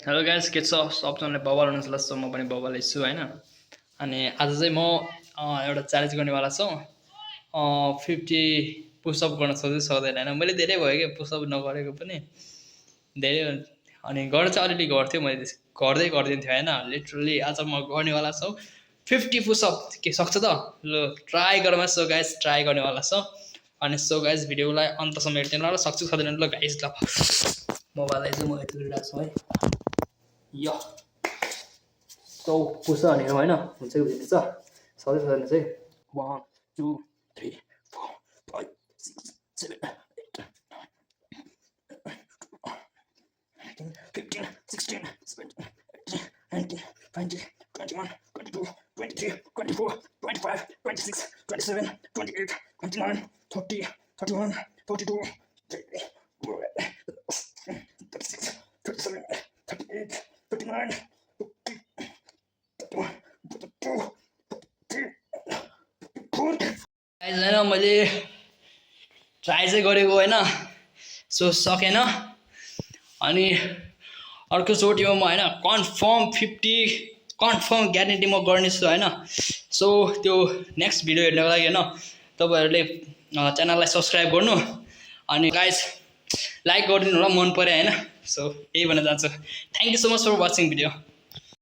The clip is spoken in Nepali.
हेलो गाइस, के छ सबजनाले बवाल हुनुहुन्छ ल। सो म पनि बवालै छु हैन। अनि आज चाहिँ म एउटा च्यालेन्ज गर्नेवाला छु। 50 पुसअप गर्न सक्दैन हैन। मैले धेरै भयो के पुसअप नगरेको पनि धेरै। अनि गर्न चाहिँ अलिअलि गर्थ्यो, मैले गर्दिन्थेँ हैन। लिटरली आज म गर्नेवाला छु 50 पुसअप। के सक्छ त? ल ट्राई गरौँ। सो गाइस ट्राई गर्नेवाला छ। अनि सो गाइस भिडियोलाई अन्तसम्म हेर्दैन ल। सक्छु सक्दैन ल गाइस। ल मोबाइललाई चाहिँ म यति गरिरहेको छु है। यो सो पुस भनेको होइन, हुन्छ कि बुझ्दैछ? सधैँ सधैँ चाहिँ 1 2 3 4 5 6 7 8 15 16 17 18 19 20 21 22 23 24 25 26 27 28 29 30 31 42 36 37 38 39 होइन मैले ट्राई चाहिँ गरेको होइन, सो सकेन। अनि अर्कोचोटिमा म होइन कन्फर्म 50 कन्फर्म ग्यारेन्टी म गर्नेछु होइन। सो त्यो नेक्स्ट भिडियो हेर्नको लागि होइन तपाईँहरूले च्यानललाई सब्सक्राइब गर्नु अनि गाइस लाइक गरिदिनु होला मन पऱ्यो होइन। सो यही भन्न चाहन्छु। Thank you so much for watching video.